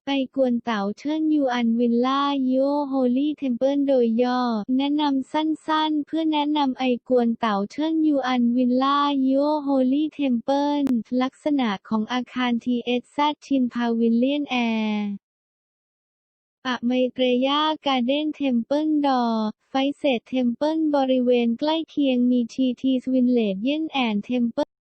ไอกวนเต๋าเชิญยูอันวิลล่าโยโฮลี่เทมเพิลโดยย่อ แนะนำสั้นๆ เพื่อแนะนำไอกวนเต๋าเชิญยูอันวิลล่าโยโฮลี่เทมเพิลลักษณะของอาคารทีเอสซชินพาวิลเลียนแอร์อะไมเตรยาการ์เด้นเทมเพิลดอไฟเซตเทมเพิลบริเวณใกล้เคียงมีชีทีสวินเลดเยนแอนเทมเพิล